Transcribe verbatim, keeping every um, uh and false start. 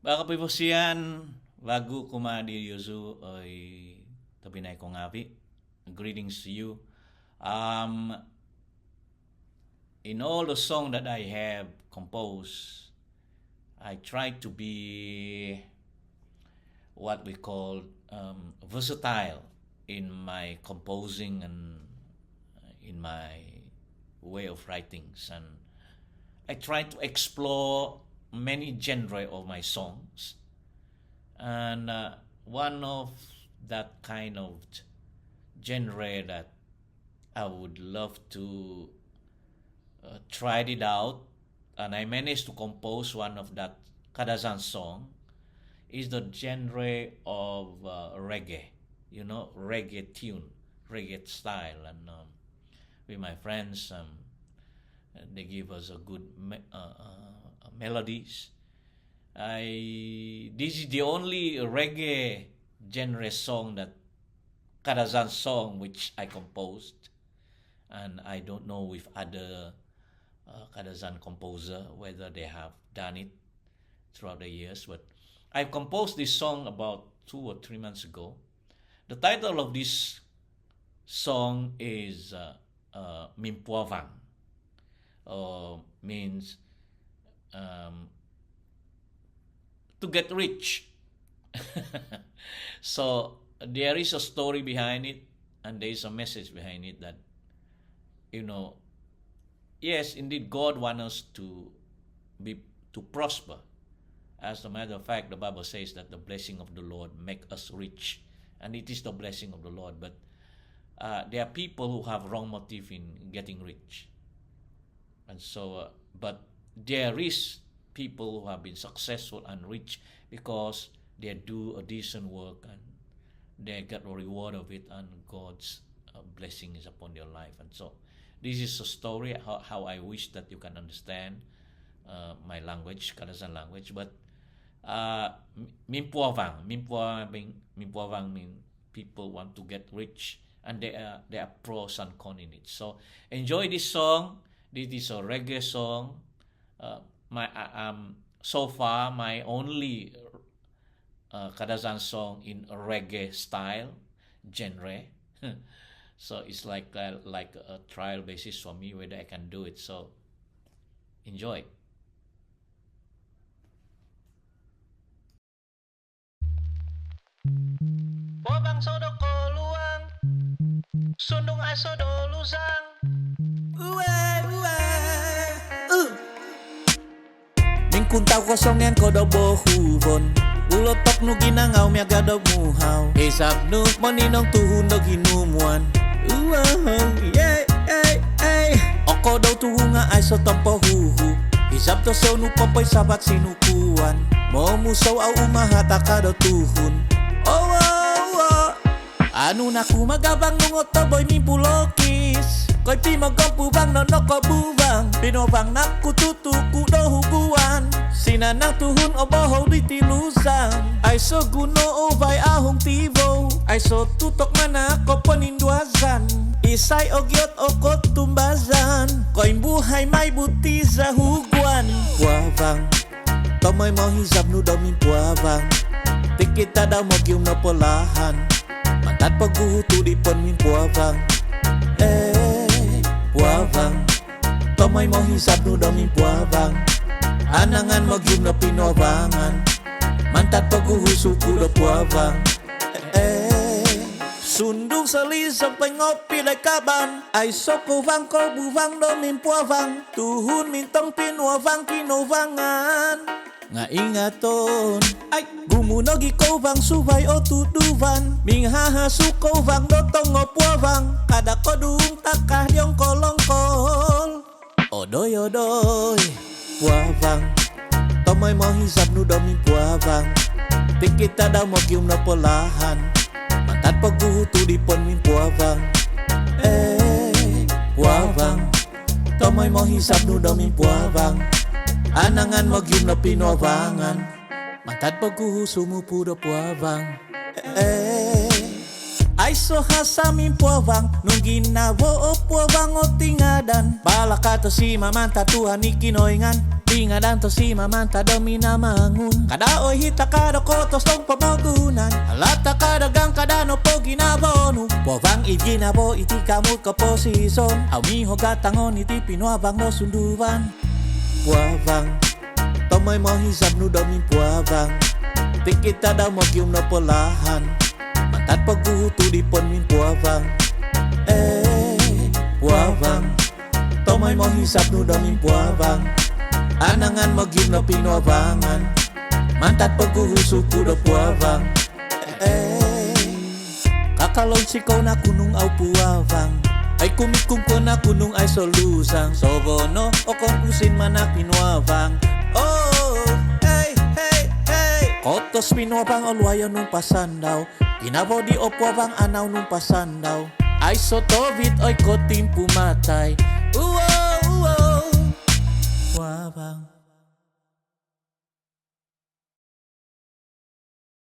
Baka pivosian vagu kumaa di Yosu oi tobpinai ko ngaavi. Greetings to you. Um, in all the song that I have composed, I try to be what we call, um, versatile in my composing and, uh, in my way of writings, and I try to explore many genre of my songs, and, uh, one of that kind of genre that I would love to, uh, try it out, and I managed to compose one of that Kadazan song, is the genre of, uh, reggae, you know, reggae tune, reggae style, and, um, with my friends, um, they give us a good me- uh, uh, melodies. I this is the only reggae genre song that Kadazan song which I composed, and I don't know if other, uh, Kadazan composer whether they have done it throughout the years, but I composed this song about two or three months ago. The title of this song is, uh, uh, Mimpuavang, uh, means, um, to get rich. So there is a story behind it, and there is a message behind it that, you know, yes, indeed, God wants us to be, to prosper. As a matter of fact, the Bible says that the blessing of the Lord make us rich, and it is the blessing of the Lord. But, uh, there are people who have wrong motive in getting rich. And so, uh, but there is people who have been successful and rich because they do a decent work and they get a reward of it, and God's, uh, blessing is upon their life. And so this is a story how, how I wish that you can understand, uh, my language, Kadazan language. But, uh, mi- mimpuavang, mimpuavang, mimpuavang mean people want to get rich, and there are, there are pros and cons in it. So enjoy this song. This is a reggae song. Uh, my, uh, um, so far my only, uh, Kadazan song in a reggae style genre. So it's like, uh, like a trial basis for me whether I can do it. So enjoy. Puavang sodo koluang, sundung aiso do luzang. Ue, ue. Uh. Mingkuntau kosongen ko do bohuvon. Ulotok nu ginangau miaga do muhau. Isab nu moninong tuhun do ginumuan. Ue, yeah, yeah, yeah. Oko do tuhun nga aiso tompohuhu. Isab to sonu popoisabat sinu kuan. Momusou au umahat aka do tuhun. Owo, owo. Anu naku magavang nung otoboi mimpulokis. Koi pimogompu vang no noko buvang. Pinovang naku tutuku do huguan. Sinanang tuhun obohou di tiluzang. Aiso guno ovai ahung tivou. Aiso tutok mana ko poninduazan. Isai ogiot o kotumbazan. Koimbuhai mai butiza huguan. Puavang. Tomoi mohizab nu do mimpuavang. Tikid tadau mogium no polahan. Mantad poguhu tu dipon mimpuavang. Eh, puavang. Tomoi mohizab nu do mimpuavang. Anangan mogium no pinoavangan. Mantad poguhu suku do puavang. Eh, sundung solizong poingopi do ikaban. Aiso kovang ko buvang do mimpuavang. Tuhun mintong pinuavang kinovangan. Nga ingaton. Ai, gumu nogi kovang suvai o tuduvan. Minghahasu kovang do tongo puavang. Kada kodung takah diongkol-ongkol. Odoi, odoi. Puavang. Tomoi mohizab nu do mimpuavang. Tikid tadau mogium no polahan. Mantad poguhu tu dipon mimpuavang. Eh, puavang. Tomoi mohizab nu do mimpuavang. Anangan mogium no pinoavangan. Mantad poguhu sumupu do puavang. Eh. Aiso hasa mimpuavang. Nung ginavo o puavang o tingadan. Balaka to sima mantad Tuhan i Kinoingan. Ingadan to si mamanta do minamangun. Kada oi hita kada kotos dong pomogunan. Alata kada gang kada no poginabo nu. Puavang i ginabo iti kamu koposison. Au miho gatangon iti pinuavang no sunduvan. Puavang. Tomoi mohisab nu do mimpuavang. Tikita da mogium no polahan. Mantad poguhu tu dipon mimpuavang. Eh, puavang. Tomoi mohisab nu do mimpuavang. Anangan mogium no pinuavangan. Mantad poguhu suku do puavang. Eh. Kakalon sikou na kunung au puavang. Ai kumikung ko na kunung ai soluzang. Sogono okon usin mana pinuavang. Oh, hey, hey, hey. Kotos pinuavang oluayo nung pasandau. Ginabo di o puavang anau nung pasandau. Ai sotovit oi kotimpu matai. Uo, uo. Puavang.